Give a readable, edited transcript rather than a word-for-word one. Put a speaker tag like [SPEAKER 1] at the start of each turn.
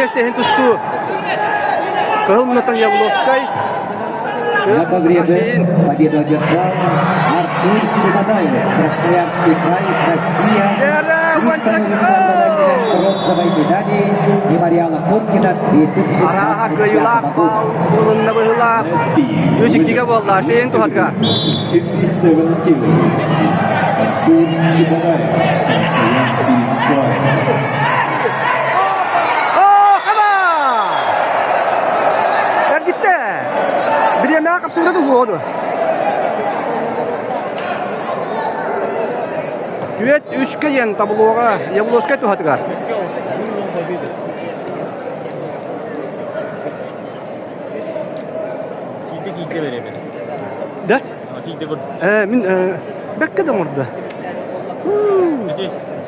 [SPEAKER 1] миэстэ иһин тустуу. Кыһыл муннуктан Явловскай.
[SPEAKER 2] На ковре победу одержал Артур Чебадаев, Красноярский край, Россия, и становится обладателем бронзовой медали мемориала Коркина 2025 года.
[SPEAKER 1] Үс буолла, Шейн туһатга.
[SPEAKER 3] 57 kilograms is Артур Чебадаев, Красноярский край.
[SPEAKER 1] О, хаба! Эргитте! Бириэмэҕэ хапсыбыта дуһуоду. Түөт үскэ диэн таблоҕа Явловскай туһатыгар.
[SPEAKER 4] Тиийдэ тиийдэ беремени.
[SPEAKER 1] Да?
[SPEAKER 4] Тиийдэ көрдүк.
[SPEAKER 1] Э, мин бэккэ да оҥордо.
[SPEAKER 4] Ити.